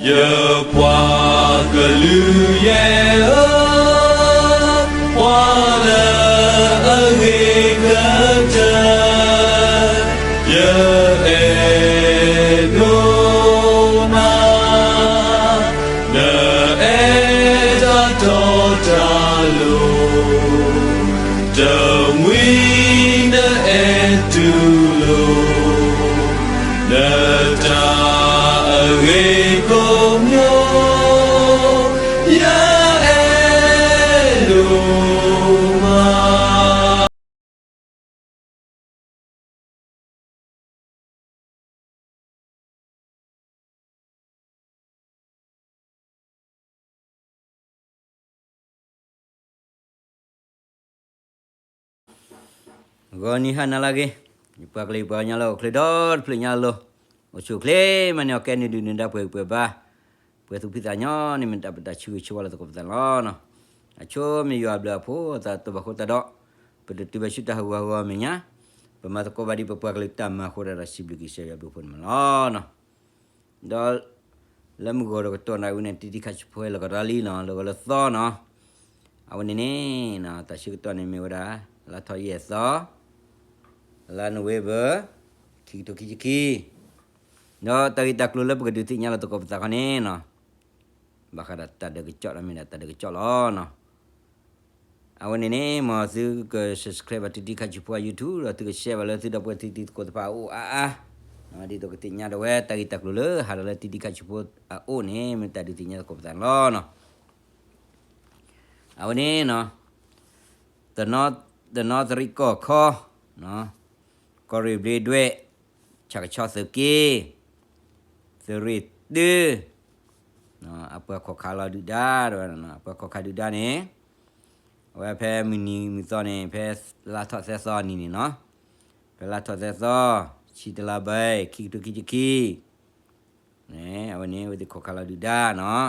ယပှၤကလုာ်ယဲၢ်ဧၢ, ပှၤလၢအဂ့ၤကတၢၢ်, ယအဲၣ်ဒိးနၤ, နအဲၣ်တၢ်တီတၢ်လိၤ, တမှံၤနအဲၣ်တူၢ်လိာ် နတၢ်အဂ့ၤကိးမံၤ, ယအဲၣ်ဒိးမး. ဂီၤနံၤဟါနၤလၢအဂ့ၤ, ယပှၤကလုာ်ယပှၤကညီလၢအိၣ်ချ့ဒီတဖျၢၣ်ညါအလိၤ, အိၣ်ဆူၣ်အိၣ်ချ့မးန့ၣ် အီၣ်ကဲနုာ်ဒုၣ်နုာ်ဒါပှဲၤဂံၢ်ပှဲၤဘါ, ပှဲၤသူၣ်ဖှံသးညီန့ၣ် မ့ၢ်တၢ်ပတၢ်ဆၢဂ့ၤဆၢဝါလၢသကိးပသးန့ၣ်လီၤ. အဆိမ့ၢ်ယွၤအဘျုးအဖှိၣ်အသးတဘၣ်ဃိသတးဒီး, ပတတုၤဘၣ်ဆူတၢ်ဟးဂူာ်ဟးဂီၤအမဲာ်ညါ, ပမၤသကိးဘၣ်ဒ်ပပှၤကလုာ်တၢ်မၤအဃိဒီး စံးဘျုးက့ၤကစၢ်ယွၤအဘျုးအဖှိၣ်န့ၣ်လီၤ. ဒီး လၢမုၢ်ဂီၤတကတီၢ်န့ၣ် အဝဲန့ၣ် တံတံခါဆူးဖိလီၤကဒီးလံနီၤ, လီၤကဒီးလၢသီနီၤ, အဝဲန့ၣ်န့ၣ် တၢ်ဆၢကတီၢ်န့ၣ်မ့ၢ်ဝဲဒၣ် လါထီၣ်ယဲၢ်သီ, လါနိၣ်ဝ့ဘၢၣ်, ခံကထိခံဆံခံ, ဒီးတၢ်ဂ့ၢ်တၢ်ကျိၤလၢပကဒုးသ့ၣ်ညါလီၤသကိးပသးခီန့ၣ်နီၤ, ဘၣ်ဃးဒီးတၢ်ဒုးကစီၣ်ဒီးမ့ၢ်ဒၣ်တၢ်ဒုးကစီၣ်လီၤနီၤ. အဝဲန့ၣ်န့ၣ် မ်သုက subscribe ဘၣ်တံတံခါဆူးဖိ YouTube ဒီးသုက share ဘၣ်လၢသုဒီပုၢ်ဝဲၢ်သုတံၤသကိးတဖၣ်အအိၣ်အါအါ, ဒ်သိးကသ့ၣ်ညါဒီးဝဲတၢ်ဂ့ၢ်တၢ်ကျိၤလၢဟးဒီးလၢတံတံခါဆူးဖိအအိၣ်န့ၣ် မ့ၢ်တၢ်ဒုးသ့ၣ်ညါသကိးပသးန့ၣ်လီၤနီၤ. အဝဲန့ၣ်နီၤ, တနီသရံၣ်ကီၢ်ခီ, ကီၢ်ရ့ၣ်ဘျ့ဒွဲၣ်, ဆၣ်ကဆီသုးက့, သုးရ့ၣ်တု, အပှၤခိးခးလီၤဒုၣ်ဒါ, အပှၤခိးခးဒုၣ်ဒါန့ၣ်, အဝဲဖဲမုၢ်နံၤမုၢ်သီန့ၣ် ဖဲလါထီၣ်သၢသီနံၤန့ၣ်နီၤ, ဖဲလါထီၣ်သၢသီ, ဆံတလါဘဲ, ခံကထိခံဆံခံ န့ၣ် အဝဲန့ၣ် အဝဲသ့ၣ်ခိးခးလီၤဒုၣ်ဒါနီၤ,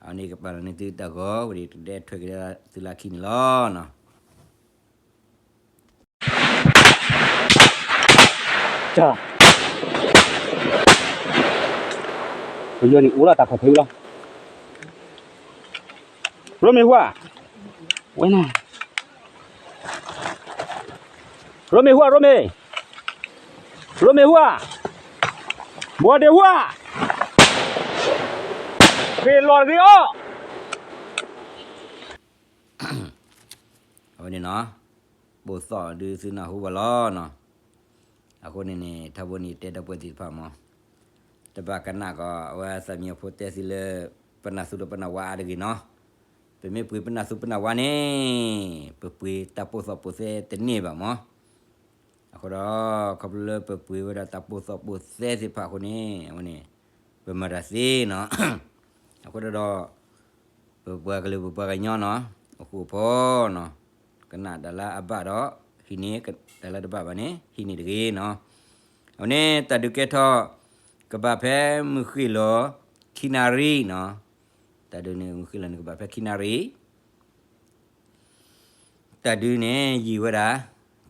အဝဲန့ၣ်ကပာ်လီၤန့ၢ်သုတၢ်ဂီၤ ဝဲဒၣ်ကတဲထွဲက့ၤဒၣ်သုလၢခံန့ၣ်လီၤနီၤ. ပယီၤန့ၣ်အိၣ်လၢတၢ်ဖီၣ်ဖဲလီၤ, ရိမ့ၤဟူဧါ, ဝဲနၤ, ရိမ့ၤဟူဧါ, ရိမ့ၤ, ရိမ့ၤဟူဧါ, ဘှီဒ့ဟူဧါ, ဃ့လီၤတဂ့ၤအီၤ. အဝဲန့ၣ်နီၤ, ပိာ်သီၣ်ဒုးသုနၢ်ဟူဘၣ်လီၤနီၤ. အဃိန့ၣ်န့ၣ် ထါဘိန့ၣ်တဲဒီပုၢ်ဝဲၢ်သ့ၣ်တဖၣ်မး, တဘၣ်ကနၣ်ကီး အဝဲသးမံဖိတဲသုလၢ ပနၢ်သူဒီးပနၢ်ဝါအါတဂ့ၤနီၤ. ပမ့ၢ်ပှ့ၤပနၢ်သူပနၢ်ဝါန့ၣ် ပပှ့ၤတၢ်ပိာ်သီၣ်ပိာ်သဲတန့ၢ်ဘၣ်မး. အဃိဒီး ခီဖျိလၢပပှ့ၤဝဲဒၣ်တၢ်ပိာ်သီၣ်ပိာ်သဲသ့ၣ်တဖၣ်အဃိန့ၣ် အဝဲန့ၣ် ပမၤတၢ်သ့နီၤ. အဃိဒီး ပပှၤကလုာ်ပပှၤကညီနီၤ, အိၣ်ဃူအိၣ်ဖိးနီၤ, ကနၣ်တၢ်လၢအဘၣ်ဒီး ဟံးန့ၢ်, တၢ်လၢတဘၣ်ဘၣ်န့ၣ် ဟံးန့ၢ်တဂ့ၤနီၤ. အဝဲန့ၣ်တၢ်ဒုးကဲထီၣ် ကဘၣ်ဖဲမုၢ်ဃ့ၢ်လီၤ ခံနၣ်ရံၣ်နီၤ. တၢ်ဒုးန့ၣ်မုၢ်ဃ့ၢ်လီၤန့ၣ် ကဘၣ်ဖဲခံနၣ်ရံၣ် တၢ်ဒုးန့ၣ်ယံာ်ဝဲဒၣ်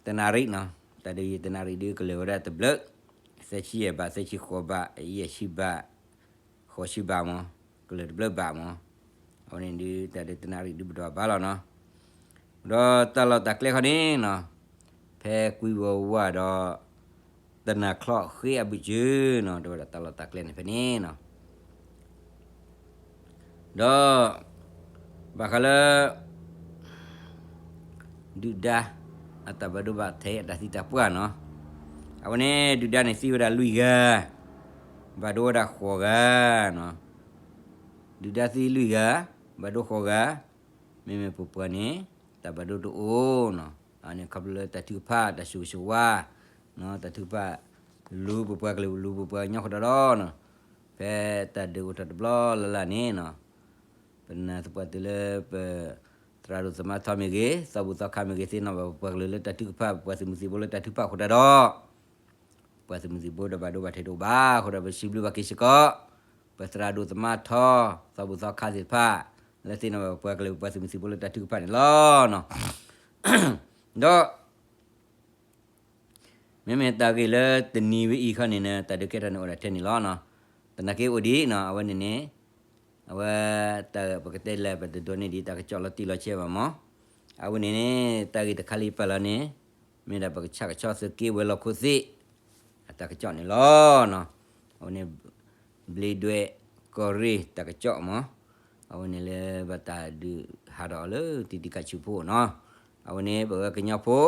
တနၣ်ရံၣ်နီၤ. တၢ်ဒုးယံာ်တနၣ်ရံၣ်ဒုးကလၢာ်ဝဲဒၣ်တဘျုး, သၢဆံယဲၢ်ဘး, သၢဆံဃိးဘး, ယဲၢ်ဆံဘး, ဃိးဆံဘးမး, ကလၢာ်တဘျုးဘးမး. အဝဲန့ၣ်ဒုးတၢ်ဒုးတနၣ်ရံၣ်ဒုးပဒိၣ်အဘါလီၤနီၤ. ဒီးတၢ်လီၢ်တၢ်ကျဲခီန့ၣ်နီၤ, ဖဲကွံဝီၤဝါဒီး တနၢ်ချီၣ်ဃ့အဘုၣ်စၢၤနီၤ, တဲဝဲဒၣ်တၢ်လီၢ်တၢ်ကျဲန့ၣ်ဖဲန့ၣ်နီၤ. ဒီး ဘၣ်ဃးလၢ ဒုၣ်ဒါ အတၢ်ဘၣ်ဒိဘၣ်ထံးအတၢ်သံတၢ်ပှၢ်နီၤ, အဝဲန့ၣ်ဒုၣ်ဒါန့ၣ်သံဝဲဒၣ်လွံၢ်ဂၤ, ဘၣ်ဒိဝဲဒၣ်ဃိးဂၤနီၤ. ဒုၣ်ဒါသံလွံၢ်ဂၤ, ဘၣ်ဒိဃိးဂၤ, မ့မ့ၢ်ပပှၤန့ၣ် တၢ်ဘၣ်ဒိတအိၣ်နီၤ. အန့ၣ်ခီဖျိလၢတၢ်ထုကဖၣ်တၢ်ဆိၣ်ဂ့ၤဆိၣ်ဝါ, တၢ်ထုကဖၣ် လူၤပပှၤကလုာ်လူၤပပှၤကညီဃိဒီးနီၤ, ဖဲတၢ်ဒုးအိၣ်ထီၣ်တဘျီလၢ်လၢ်န့ၣ်နီၤ, ပနာ်သပှၢ်တုၤလၢပ သရၣ်ဒိၣ်သမါထီမ့ၢ်ဂ့ၤ, သီဘူၣ်သီခါမ့ၢ်ဂ့ၤ သ့ၣ်နီၣ်ဘၣ်ပပှၤကလုာ်လၢတၢ်ထုကဖၣ် ပပှၤသုးမုၢ်သံၣ်ဘိလၢတၢ်ထုကဖၣ်အဃိတၢ်ဒီး ပှၤသုးမုၢ်သံၣ်ဘိဒီးဘၣ်ဒိဘၣ်ထံးတအိၣ်ဘၣ်အဃိဒီး ပစံးဘျုးဘၣ်က့ၤစ့ၢ်ကီး ပသရၣ်ဒိၣ်သမါထီ, သီဘူၣ်သီခါသ့ၣ်တဖၣ် လၢသ့ၣ်နီၣ်ဘၣ်ပပှၤကလုာ် ပပှၤသုးမုၢ်သံၣ်ဘိလၢတၢ်ထုကဖၣ်န့ၣ်လီၤ. ဒီး မ့မ့ၢ်တၢ်ဂ့ၢ်လၢတနံၤဝဲအံၤခီန့ၣ် တၢ်ဒုးကဲထီၣ်န့ၣ်အိၣ်ဒၣ်ထဲန့ၣ်လီၤ. သနာ်က့အိၣ်ဒံးနီၤ အဝဲန့ၣ်န့ၣ် အဝဲတၢ်ပကတဲလၢပတဒိးန့ၢ်ဒံးတၢ်ကစီၣ်လီၤတံၢ်လီၤဆဲးဘၣ်မး, အဝဲန့ၣ်န့ၣ် တၢ်ဂ့ၢ်တခါလၢယပာ်လီၤန့ၣ် မ့ၢ်ဒၣ်ပကဆၣ်ကဆီသုးက့ဝဲၤလီၢ်ခိၣ်သ့ၣ် အတၢ်ကစီၣ်န့ၣ်လီၤနီၤ. အဝဲန့ၣ် ဘျံးဒွဲၣ်ကီၢ်ရ့ၣ်တၢ်ကစီၣ်မး, အဝဲန့ၣ်လၢဘၣ်တၢ်ဒုးဟးထီၣ်အီၤလၢတံၤတံၤခးဆူဖိနီၤ, အဝဲန့ၣ် ပဝဲကညီဖိ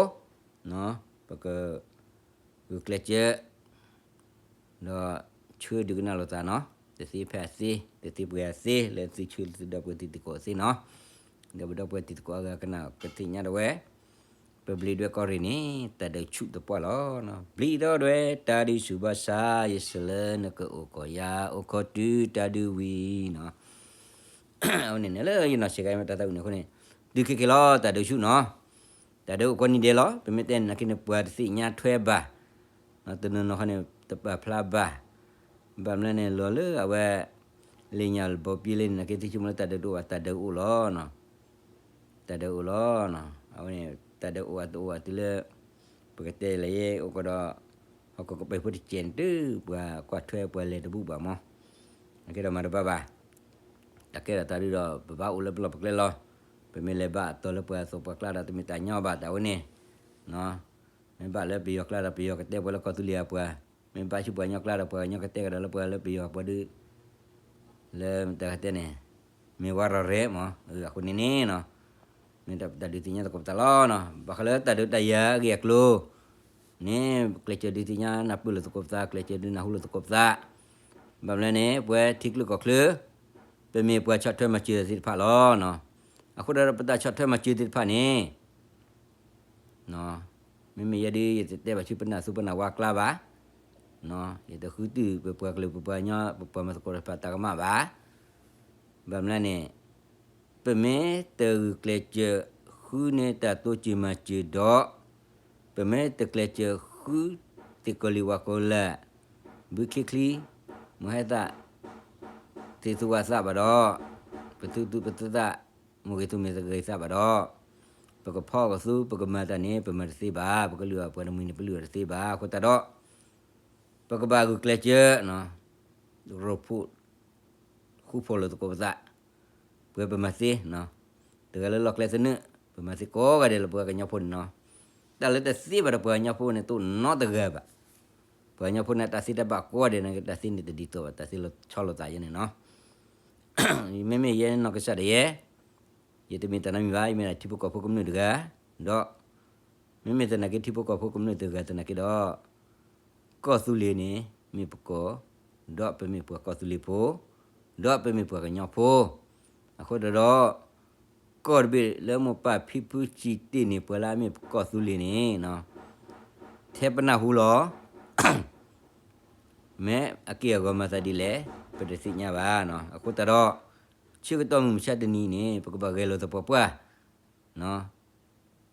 ပက ဂုာ်ကျဲးစၢး ဒီးဆှၢဒုးကနၣ်လိာ်သးနီၤ, တသ့ဖဲအသ့ တသ့ပှဲၤအသ့ လၢသုဆှၢသုဒီပုၢ်ဝဲၢ်တံၤသကိးသ့နီၤ, ဒီးပဒီပုၢ်ဝဲၢ်တံၤသကိးအဂၤကနၣ်ကသ့ၣ်ညါဒၣ်ဝဲ, ပဘျံးဒွဲၣ်ကီၢ်ရ့ၣ်န့ၣ် တၢ်ဒုးဆူၣ်သပှၢ်လီၤ. ဘျံးဒွဲၣ်တၢ်ဒုးဆူၣ်ဘၣ်ဆၣ် ယဆၢလၢနကအိၣ်ကီၢ်ယၤ အိၣ်ခိးတုၤတၢ်ဒုးဝံၤနီၤ. အဝဲန့ၣ်န့ၣ်လၢယနီၢ်ဆဲးကဲမ့ၢ်တၢ်သးဝံၣ်န့ၣ်အဃိန့ၣ်, တုၤခဲက့ၤလီၤ တၢ်ဒုးဆူၣ်နီၤ, တၢ်ဒုးအိၣ်ကိးနံၤဒဲးလီၤ, ပမ့ၢ်တဲန့ၣ်နာ်က့န့ၣ် ပှၤတသ့ၣ်ညါထွဲဘၣ်, တနီၤနီၤခီန့ၣ် တပာ်ဖျါဘၣ်, ဘၣ်မနုၤလဲၣ်န့ၣ် လီၤလၢအဝဲ လၢညါဘီပံလၢန့ၣ်နာ်က့ သုဆိကမိၣ်လၢတၢ်ဒုးတအိၣ်ဘၣ် တၢ်ဒုးအိၣ်လီၤနီၤ. တၢ်ဒုးအိၣ်လီၤနီၤ, အဝဲန့ၣ် တၢ်ဒုးအိၣ်အတအိၣ်အတုၤလၢ ပကတဲလၢယဲအိၣ်ကဒီး ဟီၣ်ခိၣ်ကပၤဖိတစဲးန့ၣ်တုၤ ပှၤကွၢ်ထွဲပှၤလဲၤတဘူၣ်ဘၣ်မး, နာ်က့ဒီးမၤတဘၣ်ဘၣ်. တၢ်ကဲထီၣ်တၢ်ဒုးဒီး ပဘၣ်အိၣ်လၢပလီၢ်ပကျဲလီၤ, ပမ့ၢ်လဲၤဘၣ်အတီၤလၢပှၤသိးပှၤကျါဒီး တမ့ၢ်တၢ်ညီဘၣ်တၢ်ဝဲန့ၣ် မ့ၢ်ဘၣ်လၢပယီၤကျါဒီး ပယီၤကတဲပှၤလၢကီၢ်သူလ့ၤအပှၤ, မ့ၢ်ဘၣ်ဆူပှၤကညီကျါဒီး ပှၤကညီကတဲကဒီးလၢပှၤလၢပယီၤပှၤဒုး လၢတၢ်ကတဲန့ၣ် မ့ၢ်ဝဲရီၤရဲၣ်မး, အဃိန့ၣ်န့ၣ်နီၤ, မ့ၢ်တၢ်ဒုးသ့ၣ်ညါသကိးပသးလီၤနီၤ, ဘၣ်ဃးလၢတၢ်ဒုးတၢ်ယၤအဂ့ၢ်အကျိၤန့ၣ် ကျဲးစၢးဒုးသ့ၣ်ညါနၢ်ပၢၢ်လိာ်သကိးပသး, ကျဲးစၢးဒုးနၢ်ဟူလိာ်သကိးပသး, ဘၣ်မနုၤလဲၣ်န့ၣ် ပဝဲထံချၢကီၢ်ချၢ ပမ့ၢ်ပှၤဆီၣ်ထွဲမၤစၢၤသ့ၣ်တဖၣ်လီၤနီၤ. အဃိဒီးပတၢ်ဆီၣ်ထွဲမၤစၢၤသ့ၣ်တဖၣ်န့ၣ် မ့မ့ၢ်ယဲဒုး ယတတဲဘၣ်ဆူပနၢ်သူပနၢ်ဝါကျါဘၣ်, ယတဃုတုၢ်ပပှၤကလုာ်ပပှၤကညီ ပပှၤမၤသကိးတဖၣ်တၢ်ကမၣ်ဘၣ်. ဘၣ်မနုၤလဲၣ်န့ၣ် ပမ့ၢ်တဂုာ်ကျဲးစၢးဃုန့ၢ်တၢ်တိစၢၤမၤစၢၤဒီး ပမ့ၢ်တကျဲးစၢးဃုသ့ၣ်ကီၤလံၢ်ဝၣ်ကီၤလၢ် ဘုခ့ချံ မုၢ်ဟဲသၣ် သ့ၣ်သူဝၣ်သၣ်ဘၣ်ဒီး ပသူသူပသၣ်သၣ် မိၢ်ဂ့ၤသူမ့ၢ်သဂ့ၤသၣ်ဘၣ်ဒီး ပကဖီအီၣ်ကသူ ပကမၤတၢ်န့ၣ် ပမၤတသ့ဘၣ်, ပကလုၢ်အီၣ်ပှၤတမှံၤန့ၣ် ပလုၢ်အီၣ်တသ့ဘၣ်. အဃိသတးဒီး ပကဘၣ်ဂုာ်ကျဲးစၢး ရိဖှိၣ် ဃူဖိးလိာ်သကိးပသး ပဝဲပမၤသ့, တဂၤလၢလီၢ်ကျဲသနၢၣ် ပမၤသ့ကိးဂၤဒဲးလၢပှၤကညီဖိန့ၣ်နီၤ. တၢ်လၢတသ့ဘၣ်ဒီးပှၤကညီဖိန့ၣ် တအိၣ်နီတဂၤဘၣ်. ပှၤကညီဖိန့ၣ် တၢ်သ့တၢ်ဘၣ်ကိးဂၤဒဲးန့ၣ် တၢ်သ့န့ၣ်တဒ်သိးဘၣ်, တၢ်သ့လီၤဆီလိာ်သးယဲန့ၣ်နီၤ. မ့မ့ၢ်ယဲနီၢ်ကစၢ်ဒၣ်ယဲ ယတမ့ၢ်တၢ်နီတမံၤဘၣ်, ယမ့ၢ်ဒၣ်ထံဖိကီၢ်ဖိကမျၢၢ်တဂၤ, ဒီး မ့မ့ၢ်သနာ်က့ထံဖိကီၢ်ဖိကမျၢၢ်တဂၤသနာ်က့ဒီး ကီၢ်သူလ့ၤန့ၣ် မ့ၢ်ပကီၢ်, ဒီးပမ့ၢ်ပှၤကီၢ်သူလ့ၤဖိ, ဒီးပမ့ၢ်ပှၤကညီဖိ, အဃိသတးဒီး ကီၢ်တဘ့ၣ်လၢမိၢ်ပၢ်ဖံဖုစံးတ့ၢ်န့ၢ်ပှၤလၢအမ့ၢ်ပကီၢ်သူလ့ၤန့ၣ် ထဲပနၢ်ဟူလီၤ မ့ၢ်အက့ၢ်အဂီၤမၤသးဒ်လဲၣ် ပတသ့ၣ်ညါဘၣ်. အဃိသတးဒီး ဆၢကတီၢ်မုၢ်မဆါတနံၤန့ၣ် ပကဘၣ်ဂဲၤလိာ်သပှၢ်ပှၢ်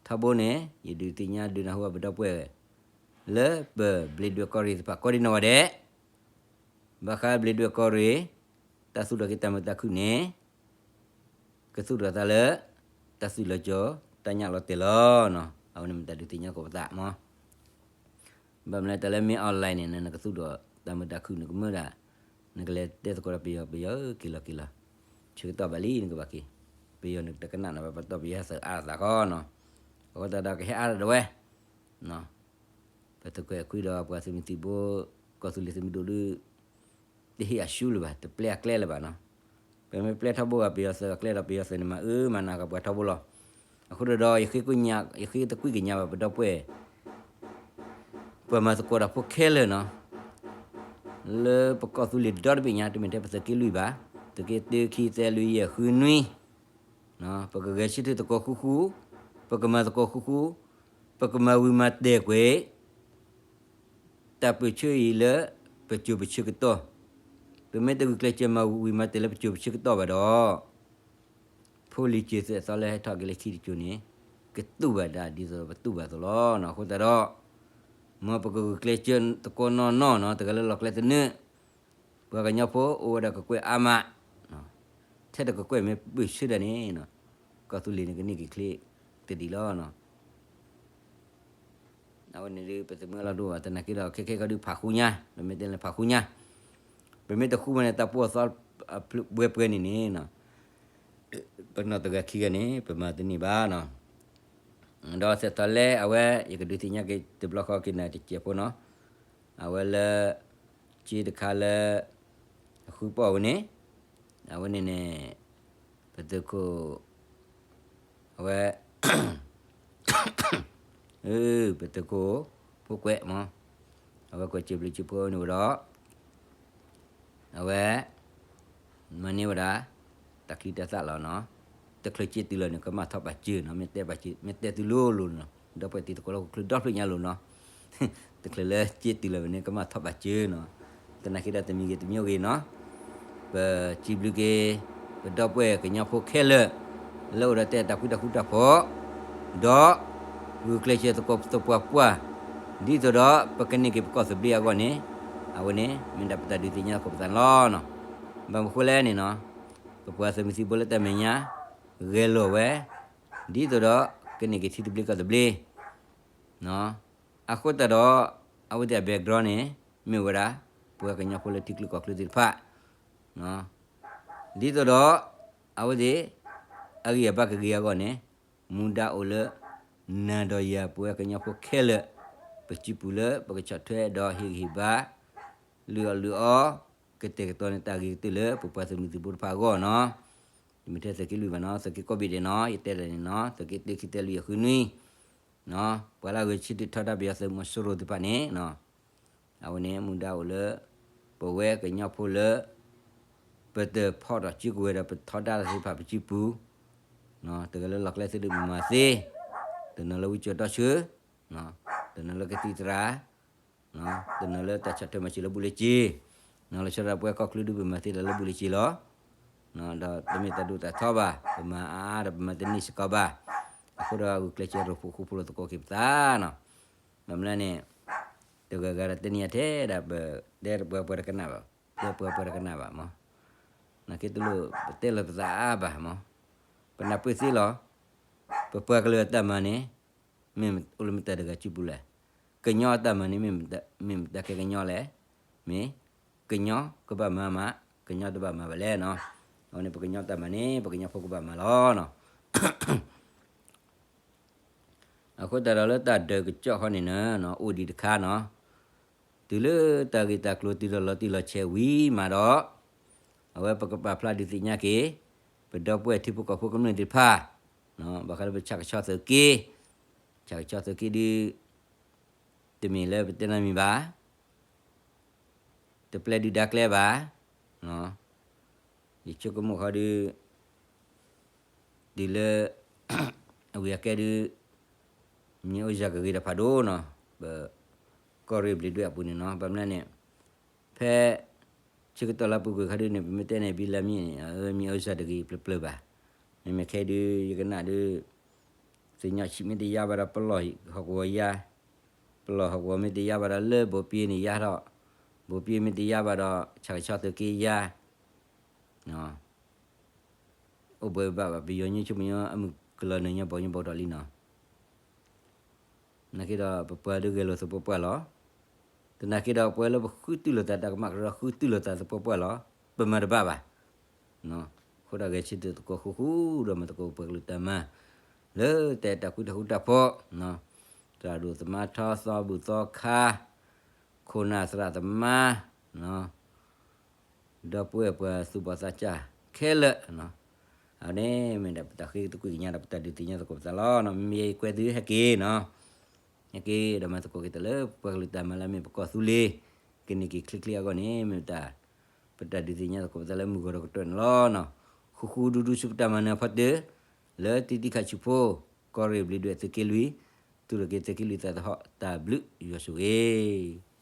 ထီဘိန့ၣ် ယဒုးသ့ၣ်ညါဒုးနၢ်ဟူအပဒီပုၢ်ဝဲၢ် လၢပဘျ့းဒွဲၣ်ကီၢ်ရ့ၣ်သ့ၣ်တဖၣ်ကိးဒံနီၢ်ဂၤဒဲး, ဘၣ်ဃးဘျ့းဒွဲၣ်ကီၢ်ရ့ၣ် တၢ်သူၣ်ထီၣ်က့ၤတၢ်မုာ်တၢ်ခုၣ်န့ၣ် ကသူၣ်ထီၣ်သးလၢ တၢ်သွံၣ်လီၤစီၤ တၢ်ညၣ်လီၤတဲာ်လီၤ. အဝဲန့ၣ်မ့ၢ်တၢ်ဒုးသ့ၣ်ညါသကိးပသးမး. ဘၣ်မနုၤလဲၣ် တၢ်လၢမ့ၢ် online န့ၣ် နကသူၣ်ထီၣ်တၢ်မုာ်တၢ်ခုၣ် နကမၢဒၣ် နကလဲၤတဲသကိးဒီးပယီၤ ပယီၤဧၢ က့ၤလီၤက့ၤလီၤ, ဆၢကတီၢ်ဘၣ်လံ နကဘၣ်က့ၤ, ပယီၤနတကနၣ်နဘၣ်ပတီၢ် ပယီၤဟဲသၢအါသးဃီနီၤ. အဃိသတးဒီးကဟဲအါထီၣ်ဒၣ်ဝဲ ပသုးခွဲးခွံဒီးပှၤသုးမုၢ်သံၣ်ဘိ ကီၢ်သူလ့ၤသုးမုၢ်ဒိၣ်ဒုး တဟ့ၣ်အရှုံးလၢၤဘၣ်, တပျဲအကျဲလၢၤဘၣ်နီၤ. ပမ့ၢ်ပျဲထီဘိဂၤ ပယီၤသၢအကျဲဒီး ပယီၤသၢန့ၣ်မၤအၢမၤနးကပှၤထီဘိလီၤ. အဃိဒီး ယဃ့ကွံာ်ကညး ယဃ့တကွံာ်ကညးဘၣ်ပဒီပုၢ်ဝဲၢ် ပှၤမၤသကိးတၢ်ဖိခဲလၢာ်နီၤ, လၢပကီၢ်သူလ့ၤဒီတဘ့ၣ်ညါ တမ့ၢ်ထဲပသုးက့လွံၢ်ဘၣ်, သုးက့တၢ ခံ သၢ လွံၢ် ယဲၢ် ဃု နွံ, ပကဂဲၤဆၢထၢၣ်သကိးဃူဃူ, ပကမၤသကိးဃူဃူ, ပကမၤဝံၤမၤတဲာ်ကွံာ် တၢ်ပၢၢ်ဆၢအံၤလၢ ပစိၤပဆၢကတီၢ်, ပမ့ၢ်တဂုာ်ကျဲးစၢးမၤဝံၤမၤတဲာ်လၢပစိၤပဆၢကတီၢ်ဘၣ်ဒီး ဖိလံၤစၢၤသုးအသီလၢဟဲထီၣ်က့ၤလၢခံတစိၤန့ၣ် ကတူၢ်ဘၣ်ဒၣ်ဒ်သိးပတူၢ်ဘၣ်အသိးလီၤ. အဃိသတးဒီး မ်ပကဂုာ်ကျဲးစၢးသကိးနီၢ်နီၢ်နီၤ, တဂၤလၢလီၢ်ကျဲသနၢၣ်, ပှၤကညီဖိအိၣ်ဝဲဒၣ်ကကွဲၢ်အါမး, ထဲတကကွဲၢ်မ့ၢ်ပၢၢ်ဆၢဒၣ်န့ၣ် ကီၢ်သူလ့ၤန့ၣ်ကန့ၢ်က့ၤချ့တဒံးလီၤ. အဝဲန့ၣ်ဒုး ပသမၢလီၤဒိၣ်ဘၣ်သနာ်က့ဒီး ခဲခဲကီၢ်ဒုးဖးဃူညါ, ပမ့ၢ်တဲလၢဖးဃူညါ, ပမ့ၢ်တဃူမ့ၢ်န့ၣ် တၢ်ပှီၢ်သီပှဲၤပှဲၤန့ၣ်န့ၣ် ပနီၢ်တဂၤခံဂၤန့ၣ် ပမၤတန့ၢ်ဘၣ်နီၤ. ဒီးစဲးထီၣ်လဲၣ် အဝဲ ယကဒုးသ့ၣ်ညါက့ၤတဘျီဃီက့ၤနၤတစဲးဖိနီၤ. အဝဲလၢ ကၠ့တခါလၢ အဃုပီၣ်ဝဲန့ၣ် အဝဲန့ၣ်န့ၣ် ပသုးခိၣ် အဝဲ ပသုးခိၣ် ဖိကွဲးမး, အဝဲကွဲးစ့ဘျုးစ့ဖိန့ၣ်ဝဲဒီး အဝဲ မၤန့ၢ်ဝဲဒၣ် တၢ်ချံတၢ်သၣ်လီၤနီၤ. တချုးကၠ့တုၤလီၤန့ၣ် ကမၣ်ထီၣ်ပာ်စၢၤနီၤ, မ့ၢ်တဲပာ်စၢၤ မ့ၢ်တဲသုလိၤလိၤနီၤ, ဒီပုၢ်ဝဲၢ်တံၤသကိးလၢဟီၣ်ခိၣ်ချၢဒီဖျၢၣ်ညါလိၤနီၤ. တချုးလၢကၠ့တုၤလီၤဝဲန့ၣ် ကမၣ်ထီၣ်ပာ်စၢၤနီၤ. သနာ်က့ဒီးတမံၤဂ့ၤတမံၤဂ့ၤနီၤ, ပစံးဘျုးက့ၤ ပဒီပုၢ်ဝဲၢ်ကညီဖိခဲလၢာ် လၢအိၣ်ဒီးတဲတၢ်ဃူတၢ်ဃူတၢ်ဖိး ဒီး ဂုာ်ကျဲးစၢးသကိးသပှၢ်ပှၢ် ဒ်သိးဒီး ပကန့ၢ်က့ၤပကီၢ်သဘျ့အဂီၢ်န့ၣ် အဝဲန့ၣ် မ့ၢ်ဒၣ်ပတၢ်ဒုးသ့ၣ်ညါသကိးပသးလီၤနီၤ. ဘၣ်မနုၤဃိလဲၣ်န့ၣ်နီၤ, ပပှၤသုးမုၢ်သံၣ်ဘိလၢတၢ်မဲာ်ညါ ဂဲၤလိာ်ဝဲ ဒ်သိးဒီး ကန့ၢ်က့ၤထံသဘျ့ကီၢ်သဘျ့ အဃိသတးဒီး အဝဲသ့ၣ်အ background န့ၣ် မ့ၢ်ဝဲဒၣ် ပဝဲကညီဖိလၢထံချၢကီၢ်ချၢသ့ၣ်တဖၣ် ဒ်သိးဒီး အဝဲသ့ၣ် အဂံၢ်အဘါကဂ့ၤအဂီၢ်န့ၣ် မူဒါအိၣ်လၢ နၤဒီးယၤပဝဲကညီဖိခဲလၢာ် ပစုပူၤလၢပကဆီၣ်ထွဲဒီးဟ့ၣ်ဂံၢ်ဟ့ၣ်ဘါ လုၢ်အီၣ်လုၢ်အီ ကတဲာ်ကတီၤန့ၢ်တၢ်ဂ့ၤကတၢၢ်လၢပပှၤသုးမုၢ်သံၣ်ဘိတဖၣ်အဂီၢ်နီၤ. တမ့ၢ်ထဲသုးက့လွံၢ်ဘၣ်နီၤ, သုးက့ကိးဘ့ၣ်ဒဲးနီၤ, ယတဲဒၣ်န့ၣ်နီၤ, သုးက့တၢ ခံ တဲ လွံၢ် ဃု နွံ ပှၤလၢအဂဲၤဆၢထၢၣ်ထီဒါပယီၤသုးမီၤစိရိၤသ့ၣ်တဖၣ်န့ၣ် အဝဲန့ၣ်မူဒါအိၣ်လၢ ပဝဲကညီဖိလၢ ပတဖီၣ်ထီၣ်စုကဝဲၤဒီးပထီဒါတၢ်သ့ၣ်တဖၣ်ပစုပူၤ, တဂၤလၢလီၢ်ကျဲသ့ၣ်ဒုးမၤသ့, တနီၤလၢဝံစိာ်တီဆှၢ, တနီၤလၢကသံၣ်သရၣ်, တနီၤလၢတၢ်ဆီၣ်ထွဲမၤစၢၤလၢဘူၣ်လၢစ့, လီၤဆီဒၣ်ပဝဲကီၢ်ချၢဒုးပမၤသ့ဒၣ်လၢဘူၣ်လၢစ့လီၤ. ဒီးတမ့ၢ်တၢ်ဒိၣ်တၢ်ထီဘၣ်, ပမၤအါဒီးပမၤတန့ၢ်စ့ၢ်ကီးဘၣ်. အဃိဒီးဂုာ်ကျဲးစၢးရိၣ်ဖှိၣ်ဃူဖိးလိာ်သကိးက့ၤပသးနီၤ. ဘၣ်မနုၤလဲၣ်န့ၣ် တဂၤဂၤဒီးတဲန့ၢ်ယၤထဲဒၣ်ပတဲပှၤပှၤတကနၣ်ဘၣ်, တဲပှၤပှၤတကနၣ်ဘၣ်မး, နာ်က့တလိၣ်ပတဲလၢပသးအါဘၣ်မး, ပနၢ်ပၢၢ်သ့လီၤ. ပပှၤကလုာ်အတၢ်မၤန့ၣ် မ့ၢ်အိၣ်လၢမတၤတဂၤစုပူၤလဲၣ်, ကညီအတၢ်မၤန့ၣ် မ့ၢ်မတၤကဲကညီလဲၣ်, မ့ၢ်ကညီကဘၣ်မၤမး, ကညီတဘၣ်မၤဘၣ်လဲၣ်နီၤ. အဝဲန့ၣ်ပကညီတၢ်မၤန့ၣ် ပကညီဖိကဘၣ်မၤလီၤနီၤ. အဃိသတးဒီးလၢတၢ်ဒၢးကစီၣ်ခီန့ၣ်နီၤ အိၣ်ဒံးတခါနီၤ, တုၤလၢတၢ်ဂ့ၢ်တၢ်ကျိၤတုၤဒီးလီၤတံၢ်လီၤဆဲးဝံၤမးဒီး အဝဲပကပာ်ဖျါဒုးသ့ၣ်ညါက့ၤ ပဒီပုၢ်ဝဲၢ်ထံဖိကီၢ်ဖိကမျၢၢ်သ့ၣ်တဖၣ်, ဘၣ်ဃးလၢပဆၣ်ကဆီသုးက့, ဆၣ်ကဆီသုးက့ဒုး တမ့ၢ်လၢပတဲနီတမံၤဘၣ်, တပျဲဒုၣ်ဒါကျဲဘၣ်, ယဆိကမိၣ်ဃီဒုး တုၤလၢ အဝံၤအကဲဒုး မ့ၢ်အိၣ်စှၤကဂ့ၤတဖၣ်ဒိၣ်နီၤ, ပ ကီၢ်ရ့ၣ်ဘျံးဒွဲၣ်အပူၤန့ၣ်နီၤ, ဘၣ်မနုၤလဲၣ်န့ၣ် ဖဲ ဆၢကတီၢ်လၢအပူၤကွံာ်ခီဒုးန့ၣ် ပမ့ၢ်တဲန့ၣ် ဘံလၢမ့ၢ်န့ၣ် မ့ၢ်အိၣ်စှၤတဂ့ၤပျၢၤပျၢၤဘၣ်, မ့မ့ၢ်ခဲအံၤဒုး ယကနၣ်ဒုး သ့ၣ်ညါဆံးမ့ၢ်တယါဘၣ်ဒီး ပလီၢ်ဟီၣ်ကဝီၤယါ, ပလီၢ်ဟီၣ်ကဝီၤမ့ၢ်တယါဘၣ်ဒီး လၢဘိးပ့န့ၣ်ယါထီၣ်, ဘိးပ့မ့ၢ်တယါဘၣ်ဒီး ဆၣ်ကဆီသုးက့ယါ, အိၣ်ဘှံးဘၣ်ဘၣ် ပယီၤညီဆိကမိၣ်ညီ အမုၢ်ကလီၤနုာ်ညီဘီညီဘီဒီးလံနီၤ. နာ်က့ဒီး ပပှၤဒုးဂဲၤလိာ်သပှၢ်ပှၢ်လီၤ. သနာ်က့ဒီး ပှၤလၢပဃုတုၢ်လိာ်သးတၢ်ကမၣ်ကရၢ ဃုတုၢ်လိာ်သးသပှၢ်ပှၢ်လီၤ. ပမၤတဘၣ်ဘၣ်. အဃိဒီးဂဲၤဆၢထၢၣ်သကိးဃူဃူ ဒီးမၤသကိးပှၤကလုာ်တၢ်မၤ လၢတၢ်အဲၣ်တၢ်ကွံတၢ်ဃူတၢ်ဖိး, သရၣ်ဒိၣ်သမါထီ သီဘူၣ်သီခါ, ခိၣ်နၢ်သရၣ်သမါ ဒီပုၢ်ဝဲၢ်ပှၤသူၣ်ဘီၣ်သးစၢ်ခဲလၢာ်, အဝဲန့ၣ်မ့ၢ်ဒၣ်ပတၢ်ဃ့သကွံာ်ကညးဒီးပတၢ်ဒုးသ့ၣ်ညါသကိးပသးလီၤ. မ့ၢ်ယကွဲးသုဟဲက့ၤနီၤ, ဟဲက့ၤဒီးမၤသကိးက့ၤတၢ်လၢပှၤကလုာ်တၢ်မၤလၢအမ့ၢ်ပကီၢ်သူလ့ၤ ကန့ၢ်က့ၤချ့ချ့အဂီၢ်န့ၣ် မ့ၢ်တၢ် ပတၢ်ဒုးသ့ၣ်ညါသကိးပသးလၢမုၢ်ဂီၤဒီးကတၢၢ်န့ၣ်လီၤ. ဃူဃူဒူဒူဆူပတၢ်မၤနၢၤဖီတၢၢ် လၢတံၤတံၤခးဆူၣ်ဖိ ကီၢ်ရ့ၣ်ဘျံးဒွဲၣ်သုးက့လွံၢ်, သူၣ်ထီၣ်က့ၤသုးက့လွံၢ်သးသဟီၣ် တၢ်ဘျုးယွၤဆိၣ်ဂ့ၤ